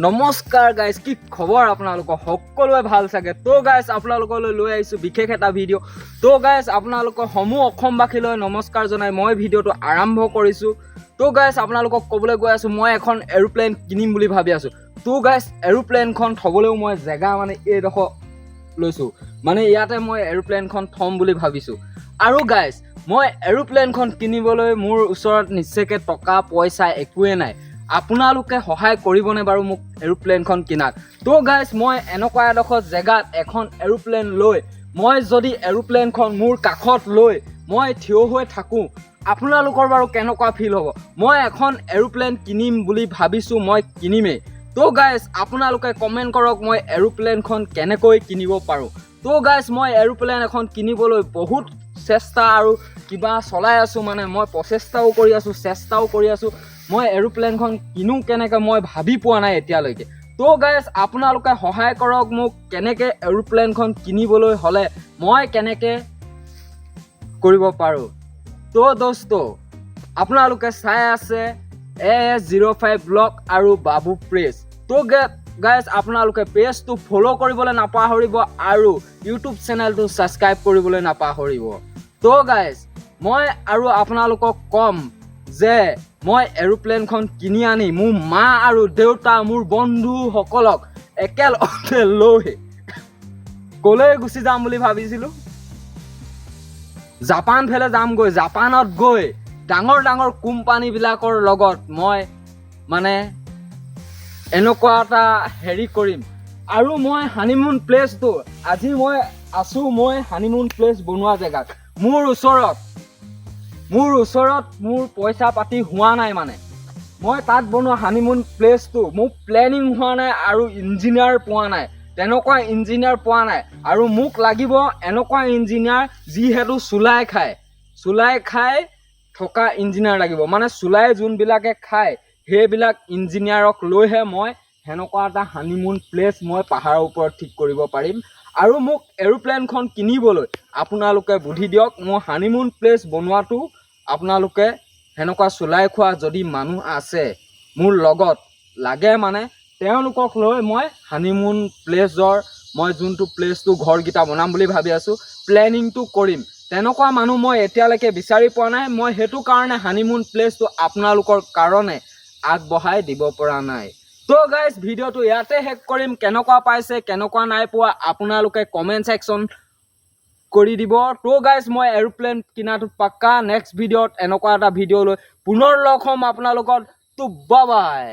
নমস্কাৰ গাইজ, কি খবৰ আপোনালোকৰ? সকলোৱে ভাল চাগে। তো গাইজ, আপোনালোকলৈ লৈ আহিছোঁ বিশেষ এটা ভিডিঅ'। তো গাইজ, আপোনালোকৰ সমূহ অসমবাসীলৈ নমস্কাৰ জনাই মই ভিডিঅ'টো আৰম্ভ কৰিছোঁ। তো গাইজ, আপোনালোকক ক'বলৈ গৈ আছোঁ, মই এখন এৰোপ্লেন কিনিম বুলি ভাবি আছোঁ। তো গাইজ, এৰোপ্লেনখন থ'বলৈও মই জেগা মানে এইডোখৰ লৈছোঁ, মানে ইয়াতে মই এৰোপ্লেনখন থ'ম বুলি ভাবিছোঁ। আৰু গাইজ, মই এৰোপ্লেনখন কিনিবলৈ মোৰ ওচৰত নিশ্চয়কৈ টকা পইচা একোৱেই নাই। আপোনালোকে সহায় কৰিবনে বাৰু মোক এৰোপ্লেনখন কিনাত? তো গাইজ, মই এনেকুৱা এডোখৰ জেগাত এখন এৰোপ্লেন লৈ, মই যদি এৰোপ্লেনখন মোৰ কাষত লৈ মই থিয় হৈ থাকোঁ, আপোনালোকৰ বাৰু কেনেকুৱা ফিল হ'ব? মই এখন এৰোপ্লেন কিনিম বুলি ভাবিছোঁ, মই কিনিমেই। তো গাইজ, আপোনালোকে কমেণ্ট কৰক, মই এৰোপ্লেনখন কেনেকৈ কিনিব পাৰোঁ। তো গাইজ, মই এৰোপ্লেন এখন কিনিবলৈ বহুত চেষ্টা আৰু কিবা চলাই আছোঁ, মানে মই প্ৰচেষ্টাও কৰি আছোঁ, চেষ্টাও কৰি আছোঁ। মই এৰোপ্লেনখন কিনো কেনেকৈ, মই ভাবি পোৱা নাই এতিয়ালৈকে। তো গাইজ, আপোনালোকে সহায় কৰক মোক, কেনেকৈ এৰোপ্লেনখন কিনিবলৈ হ'লে মই কেনেকৈ কৰিব পাৰোঁ। তো দোস্ত, আপোনালোকে চাই আছে এ এছ 05 ব্লগ আৰু বাবু প্ৰেছ। তো গাইজ, আপোনালোকে পেজটো ফ'ল' কৰিবলৈ নাপাহৰিব আৰু ইউটিউব চেনেলটো ছাবস্ক্ৰাইব কৰিবলৈ নাপাহৰিব। তো গাইজ, মই আৰু আপোনালোকক ক'ম যে মই এৰোপ্লেনখন কিনি আনি মোৰ মা আৰু দেউতা, মোৰ বন্ধুসকলক একেলগে লৈ ক'লৈ গুচি যাম বুলি ভাবিছিলোঁ? জাপান ফালে যামগৈ। জাপানত গৈ ডাঙৰ ডাঙৰ কোম্পানীবিলাকৰ লগত মই মানে এনেকুৱা এটা হেৰি কৰিম। আৰু মই হানিমুন প্লেচটো, আজি মই আছোঁ মই হানিমুন প্লেচ বনোৱা জেগাত। মোৰ ওচৰত মোৰ পইচা পাতি হোৱা নাই, মানে মই তাত বনোৱা হানিমুন প্লেচটো মোৰ প্লেনিং হোৱা নাই আৰু ইঞ্জিনিয়াৰ পোৱা নাই, তেনেকুৱা ইঞ্জিনিয়াৰ পোৱা নাই। আৰু মোক লাগিব এনেকুৱা ইঞ্জিনিয়াৰ, যিহেতু চুলাই খায়, চুলাই খাই থকা ইঞ্জিনিয়াৰ লাগিব। মানে চুলাই যোনবিলাকে খায়, সেইবিলাক ইঞ্জিনিয়াৰক লৈহে মই সেনেকুৱা এটা হানিমুন প্লেচ মই পাহাৰৰ ওপৰত ঠিক কৰিব পাৰিম। আৰু মোক এৰোপ্লেনখন কিনিবলৈ আপোনালোকে বুদ্ধি দিয়ক। মোৰ হানিমুন প্লেচ বনোৱাটো আপোনালোকে সেনেকুৱা চুলাই খোৱা যদি মানুহ আছে মোৰ লগত লাগে, মানে তেওঁলোকক লৈ মই হানিমুন প্লেচৰ মই যোনটো প্লেচটো ঘৰকেইটা বনাম বুলি ভাবি আছোঁ, প্লেনিংটো কৰিম। তেনেকুৱা মানুহ মই এতিয়ালৈকে বিচাৰি পোৱা নাই। মই সেইটো কাৰণে হানিমুন প্লেচটো আপোনালোকৰ কাৰণে আগবঢ়াই দিব পৰা নাই। তো গাইজ, ভিডিঅ'টো ইয়াতে শেষ কৰিম। কেনেকুৱা পাইছে, কেনেকুৱা নাই পোৱা, আপোনালোকে কমেণ্ট ছেকশ্যন কৰি দিব। তো গাইজ, মই এৰোপ্লেন কিনাটো পাক্কা। নেক্সট ভিডিঅ'ত এনেকুৱা এটা ভিডিঅ' লৈ পুনৰ লগ হ'ম আপোনালোকত। তো বাই।